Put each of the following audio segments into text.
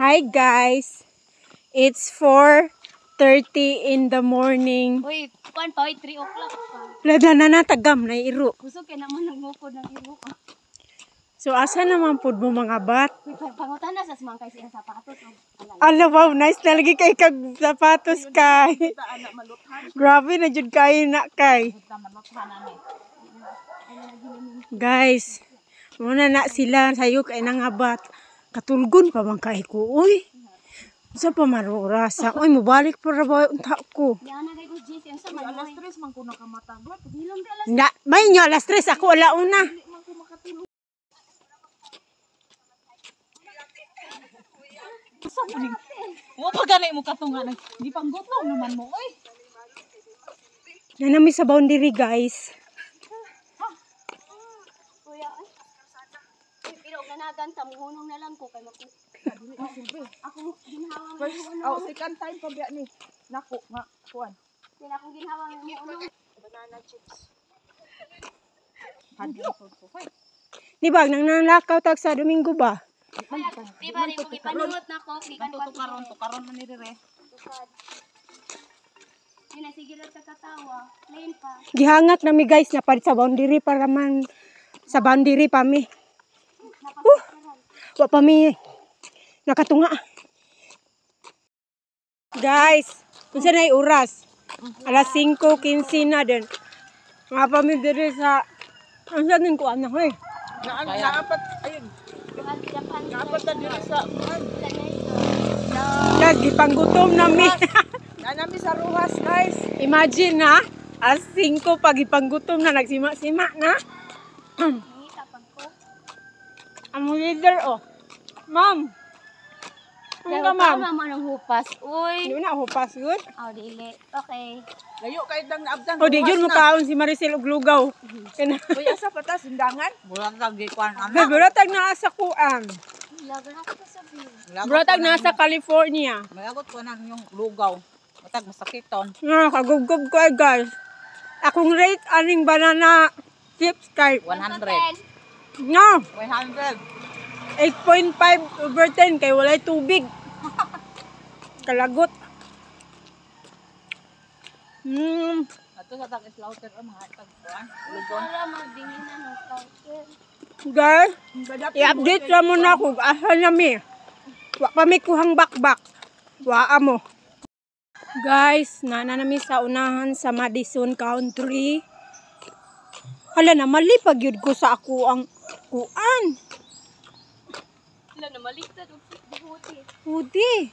Hi guys. It's 4:30 in the morning. Uy, kuan pa, uy, 3 o'clock pa. Lada na na tagam na iro. Kusog kay naman nagmukod ng iro. So asa naman pud mo mga bat? Uy, pangutan na sa smangkay sa sapatos. Oh. Ala, wow, nice talaga kay kag sapatos kay. Grabe na jud kay na kay. Guys, muna na sila sayo kay nangabat. Katulgon pa man kay ko, uy. Sa pa man orasa? Uy, mobalik pa ra ba unta ko? Di ana kay ko JC ang sa man. Alas 3 man ko nakamatagod. Hilom di alas. Na, may nyo, alas 3 ako alauna. Mo pa gani mo katunga nag di panggutom naman mo oy. Nanami sa boundary, guys. Kuya. Ay. Uy, pero og nanagan ta muhunong na lang ko kay maku. Ako ginhawa nga First, muhunong. oh, second time pa biya ni. Nako nga kuan. Din akong ginhawa nga muhunong. Hadlok. Di ba, nang nanlakaw tag sa Domingo ba? Di ba rin ko gipanungot na ko gikan pa Tukaron tukaron man ni dire. Di na sige lang sa katawa. Plain pa. Gihangak nami guys na sa boundary para man sa boundary pa mi. Wa pa mi nakatunga. Guys, unsa na oras? Alas 5:15 na din. Nga pa mi diri sa unsa nin ko anak eh. Naan naapat ayun, Japan. naapat na dire sa kuan. Guys, gipanggutom na mi. Nanami sa Ruhas, guys. Imagine na, alas 5 pag gipanggutom na nagsima-sima na. Nangita pag ko. Ang leader oh. Ma'am. Ano ka ma'am? Tama man ang hupas. Uy. Hindi na hupas good. Oh, dili. Okay. Layo kay dang naabdan. O di Ruhas yun na. mukaon si Maricel og lugaw. Kana. Uy, asa pa ta sindangan? Buratag di kuan ana. Hey, buratag naa sa kuan. Lagan ako sa view. Buratag naa sa California. Malagot ko na yung lugaw. Matag masakiton. Nga kagubgob ko ay guys. Akong rate aning banana chips kay 100. no, 100. 8.5 over 10 kay walay tubig. Kalagot. Ato sa tag slaughter ang mga tag kuan. Lugon. Para magdingin na no counter. Guys, i-update lang muna ako. Asa na mi? Wa pa mi kuhang bakbak. Wa mo. Guys, nana nami sa unahan sa Madison Country. Hala na, mali pag yun ko sa ako ang kuan. Wala na maliktad og buhuti. Pudi.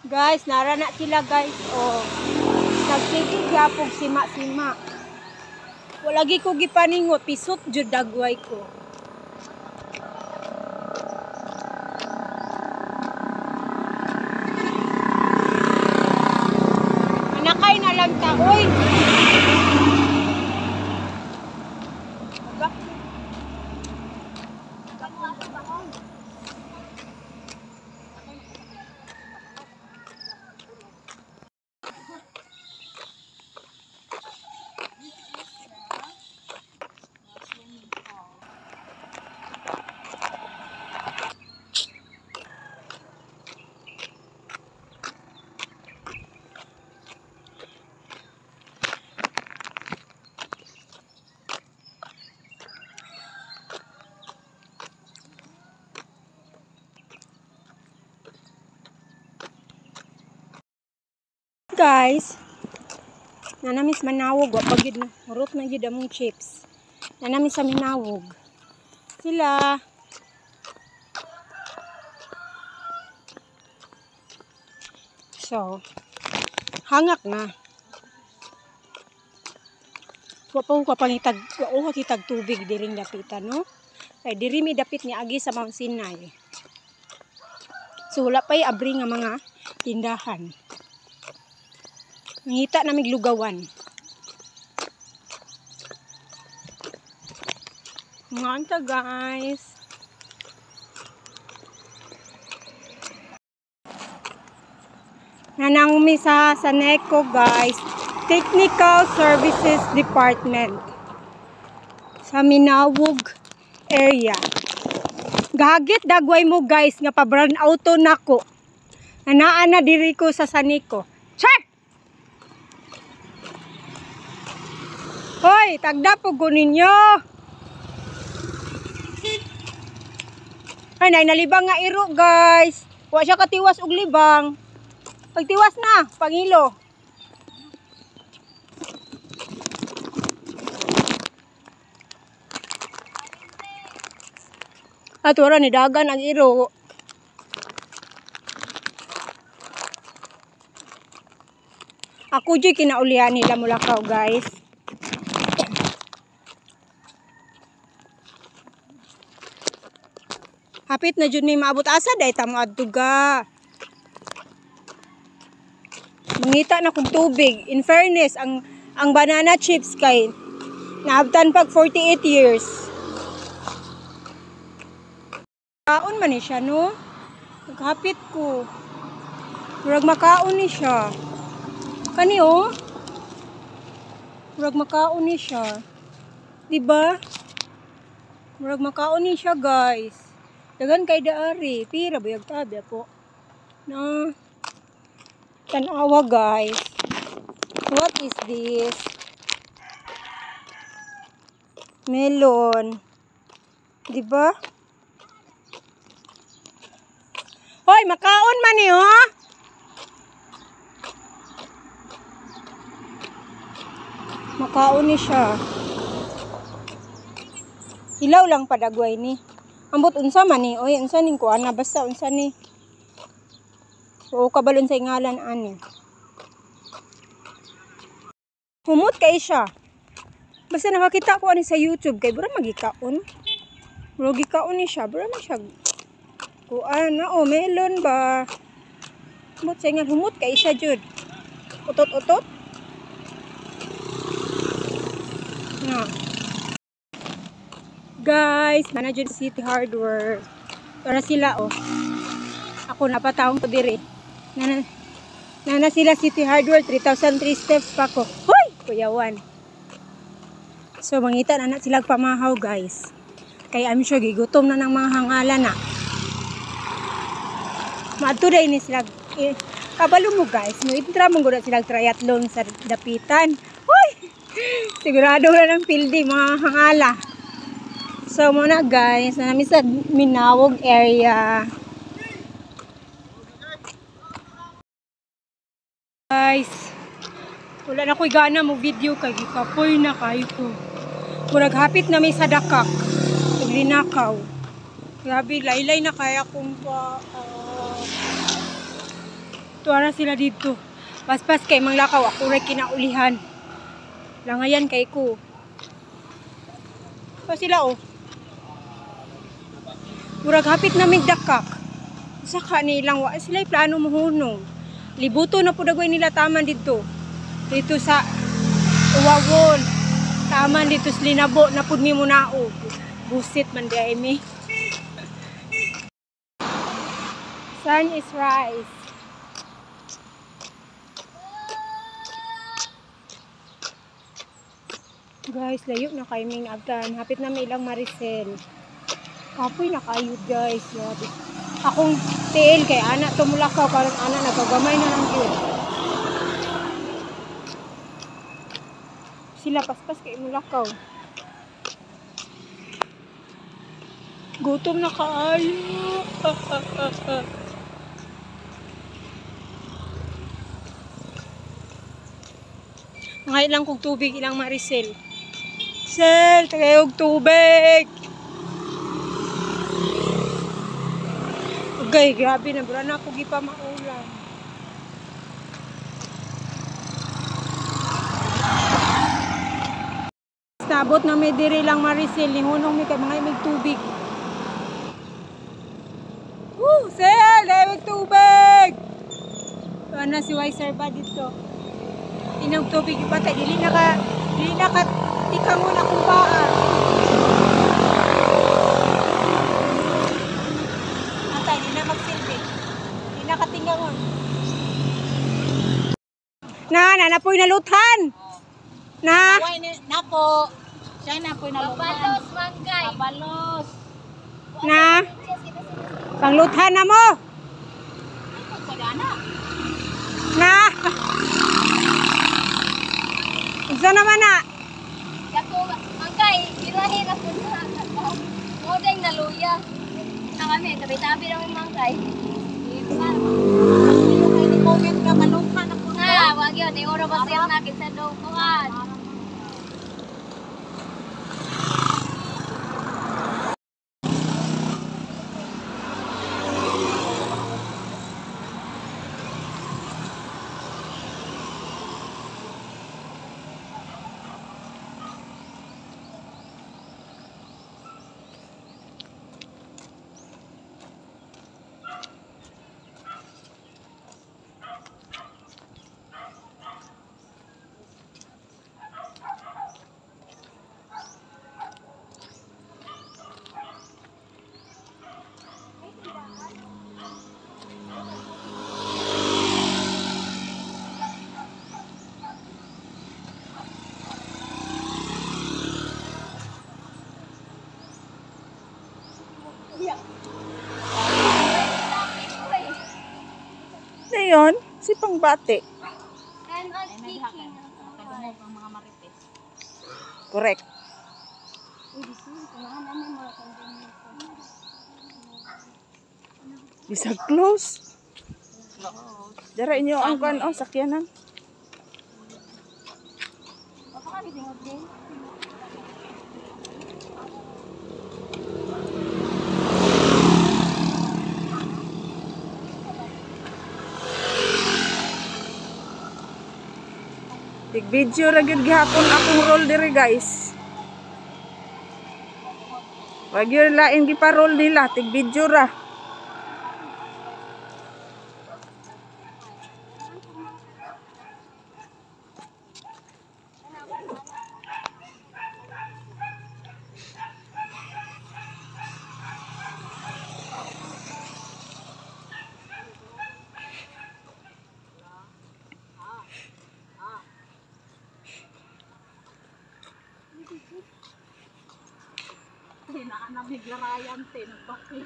Guys, nara na sila guys. Oh. Nagsige gyapog sima-sima. Wala gi ko gipaningot, pisot jud dagway ko. Manakay na lang ta, oy. Guys, nanamis manawog, wa pa gyud na hurot na gyud among chips. Nanamis sa minawog. Sila. So, hangak na. Wa pa ko kapangitag, wa ko kakitag tubig diring dapitan, no? Kay diri mi dapit ni agi sa Mount Sinai. So wala pa'y abri nga mga tindahan. Nangita na mig lugawan. Mga guys. Nanangumi sa Saneco guys. Technical Services Department. Sa Minawog area. Gagit dagway mo guys nga pa brown auto nako. Anaa na diri ko sa Saniko. Char! Hoy, tagda po ko ninyo. Ay, nay nalibang nga iro guys. Wa siya katiwas og libang. Pagtiwas na, pangilo. At wala ni dagan ang iro. Ako jud kinaulian nila mulakaw guys. Hapit na jud may maabot asa day tamo adto ga. Mangita na kog tubig. In fairness, ang banana chips kay naabtan pag 48 years. Kaon man ni siya, no? Naghapit ko. Murag makaon ni siya. Kani oh? Murag makaon ni siya. Diba? Murag makaon ni siya, guys. Dagan kay daari. Pira bayag tabi po. No? Tanawa, guys. What is this? Melon. Diba? Hoy, makaon man ni, oh. Makaon ni siya. Hilaw lang padagway ni. Ambot unsa man ni, oy, unsa ning kuan na basta unsa ni. Oo, kabalon sa ingalan ani. Humot kay siya. Basta nakakita ko ani sa YouTube kay bura magikaon. Bura gikaon ni siya, bura man siya. Kuan na oh, melon ba? Humot sa ingan, humot kay siya jud. Utot-utot. Na. Guys, manager City Hardware. Para sila oh. Ako napatawong ko dire. Nana sila City Hardware 3,003 steps pa ko. Hoy, kuyawan. So mangita na na sila pamahaw guys. Kay I'm sure gigutom na ng mga hangala na. Maadto day ni sila eh, kabalo mo guys, mo intra mo gud sila triathlon sa dapitan. Hoy! Sigurado na ng pildi mga hangala. So muna guys, na nami sa Minawog area. Guys, wala na ko'y gana mo video kay gikapoy na kayo ko. Murag hapit na may sadakak. Linakaw. Grabe, laylay na kaya kong pa. Tuara sila dito. Paspas kay manglakaw ako ray kinaulihan. Langayan kay ko. Pa sila oh. Murag hapit na mig dakak. Saka nilang wa sila plano mohunong. Libuto na pud agoy nila taman dito. Dito sa Uwawon. Taman dito sa Linabo na pud mi munaog. Busit man di ay mi. Sun is rise. Guys, layo na kayo ming abtan. Hapit na may ilang Maricel. Kapoy na kayo guys. Grabe. Akong tiil kay ana tumulakaw karon ana nagagamay na lang yun. Sila paspas kay mulakaw. Gutom na kaayo. Ngayon lang kog tubig ilang Maricel. Sel, tagayog tubig. Okay, grabe na bro na ako gipa maulan. Nabot na may diri lang Maricel, nihunong mi kay mga imig tubig. Woo, Sel, imig tubig. Ana si Wiser ba dito? Inog tubig ipatay dili na ka tikangon akong paa. Atay, di na magsilbi. Di na katingangon. Na, nanapoy nalutan. Na. Nako. Siya na po'y nalutan. Babalos, manggay. Babalos. Na. Pangluthan na mo. Na. Unsa naman na? Dako, angkay, birahe na po na. Modeng na luya. Ang kami, tabi-tabi lang yung mangkay. Comment ka malungka na po. Nga, wag yun. Di oro ba siya nakit sa dukuhan? Ngayon, si pangbate. I'm on speaking. Ang mga marites. Correct. Bisag close. Dara inyo ang kuan oh sakyanan. Tig video ra gyud gihapon akong roll diri, guys. Wag yun lain giparol nila, tig video ra. Naglarayan te, nagbaklay.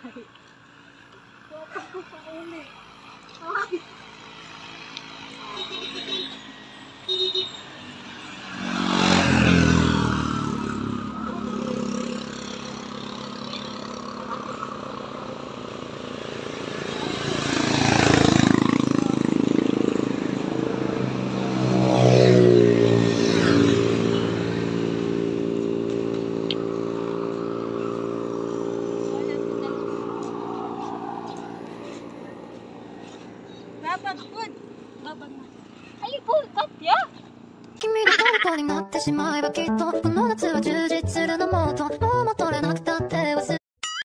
Ay, bukat ya. 君が虜になってしまえばきっとこの夏は充実するのもっともう戻れなくたって忘れ